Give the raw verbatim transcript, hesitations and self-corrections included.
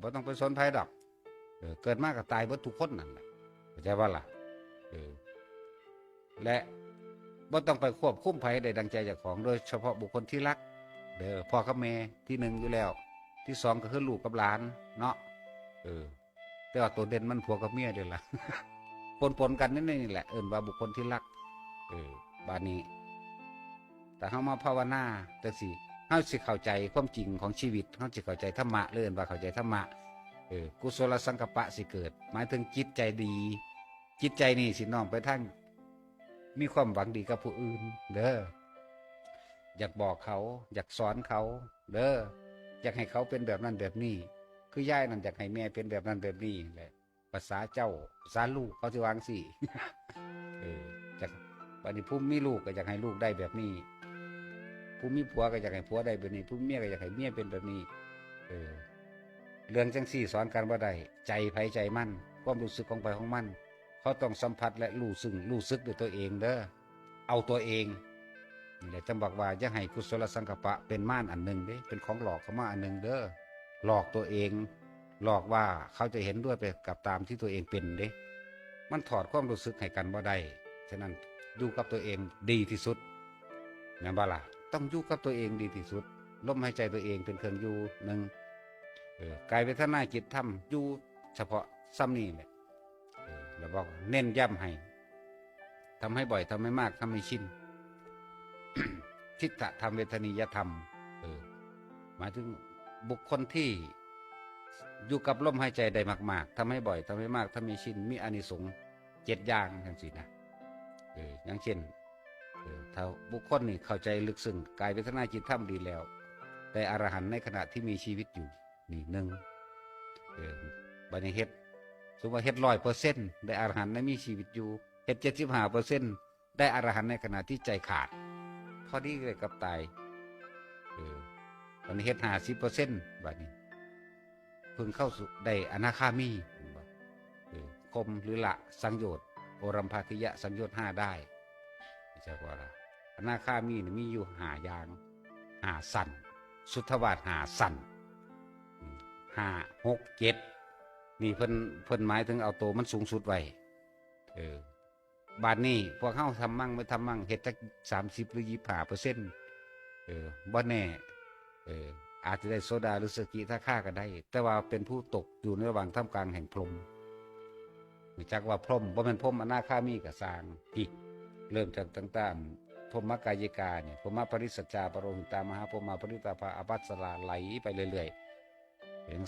บ่ต้องไปสนไผดอก เออ เกิดมาก็ตายเบิดทุกคนนั่นแหละ เข้าใจบ่ล่ะ เออ และบ่ต้องไปควบคุมไผได้ดังใจเจ้าของ โดยเฉพาะบุคคลที่รัก เด้อ พ่อกับแม่ที่หนึ่งอยู่แล้ว ที่สองก็คือลูกกับหลานเนาะ เออ แต่ว่าตัวเด่นมันผัวกับเมียเด้อล่ะ ปนๆกันนี่แหละ เอิ้นว่าบุคคลที่รัก เออ บาดนี้ ถ้าเฮามาภาวนาจั่งซี้ เฮาสิเข้าใจความจริงของชีวิต เฮาสิเข้าใจธรรมะ เอิ้นว่าเข้าใจธรรมะ เออ กุศลสังกัปปะสิเกิด หมายถึงจิตใจดี จิตใจนี่สิน้อมไปทางมีความหวังดีกับผู้อื่น เด้อ อยากบอกเขา อยากสอนเขา เด้อ อยากให้เขาเป็นแบบนั้นแบบนี้ คือยายนั่นอยากให้แม่เป็นแบบนั้นแบบนี้แหละ ภาษาเจ้า ภาษาลูกเขาสิว่าจั่งซี้ เออ จัก บัดนี้ผู้มีลูกก็อยากให้ลูกได้แบบนี้ ผู้มีผัวก็อยากให้ผัวได้แบบนี้ ผู้มีเมียก็อยากให้เมียเป็นแบบนี้ เออ เรื่องจั่งซี้สอนกันบ่ได้ ใจไผใจมัน ความรู้สึกของไผของมัน เขาต้องสัมผัสและรู้ซึ่ง รู้สึกด้วยตัวเองเด้อ เอาตัวเอง นี่แหละจั่งบอกว่าอย่าให้กุศลสังกัปปะเป็นมารอันหนึ่งเด้ เป็นของหลอกเข้ามาอันหนึ่งเด้อ หลอกตัวเอง หลอกว่าเขาจะเห็นด้วยไปกับตามที่ตัวเองเป็นเด้ มันถอดความรู้สึกให้กันบ่ได้ ฉะนั้นอยู่กับตัวเองดีที่สุด แม่นบ่ล่ะ ต้องอยู่กับตัวเองดีที่สุด ลมหายใจตัวเองเป็นเครื่องอยู่ หนึ่ง เออ กายเวทนาจิตธรรม อยู่เฉพาะส่ำนี้แหละ เออ แล้วบอกเน้นย้ำให้ ทำให้บ่อย ทำให้มาก ทำให้ชิน ทิฏฐธรรม เวทนียธรรม เออ หมายถึงบุคคลที่อยู่กับลมหายใจได้มากๆ ทำให้บ่อย ทำให้มาก ทำให้ชิน มีอานิสงส์เจ็ดอย่างจั่งซี้นะ เออ อย่างเช่น เออ ถ้าบุคคลนี่เข้าใจลึกซึ้ง กายเวทนาจิตธรรมดีแล้ว ได้อรหันต์ในขณะที่มีชีวิตอยู่ นี่หนึ่ง เออ บัดนี้เฮ็ด สมมุติว่าเฮ็ดร้อยเปอร์เซ็นต์ ได้อรหันต์ในมีชีวิตอยู่ เฮ็ดเจ็ดสิบห้าเปอร์เซ็นต์ ได้อรหันต์ในขณะที่ใจขาด พอดีเลยกับตาย เออ บัดนี้เฮ็ดห้าสิบเปอร์เซ็นต์ บัดนี้ เพิ่งเข้าสู่ได้อนาคามี เห็นบ่ เออ ข่มหรือละสังโยชน์ โอรัมภาคิยะสังโยชน์ห้าได้ จั่งว่าล่ะ อนาคามีนี่มีอยู่ห้าอย่าง ห้าชั้น สุทธาวาสห้าชั้น อืม ห้า หก เจ็ด นี่เพิ่น เพิ่นหมายถึงเอาตัวมันสูงสุดไว้ เออ บาดนี้พวกเฮาทำมั่งไม่ทำมั่ง เฮ็ดจักสามสิบหรือยี่สิบห้าเปอร์เซ็นต์ เออ บ่แน่ เออ อาจจะได้โสดาหรือสกิทาคาก็ได้ แต่ว่าเป็นผู้ตกอยู่ในระหว่างท่ามกลางแห่งพรหม รู้จักว่าพรหม บ่แม่นพรหมอนาคามีก็ซ่าง ผิด เริ่มจากตั้งแต่พรหมกายิกาเนี่ย พรหมปริสัจจา ปโรหิตา มหาพรหมา ปริตาภา อภัสรา ไหลไปเรื่อยๆ ถึง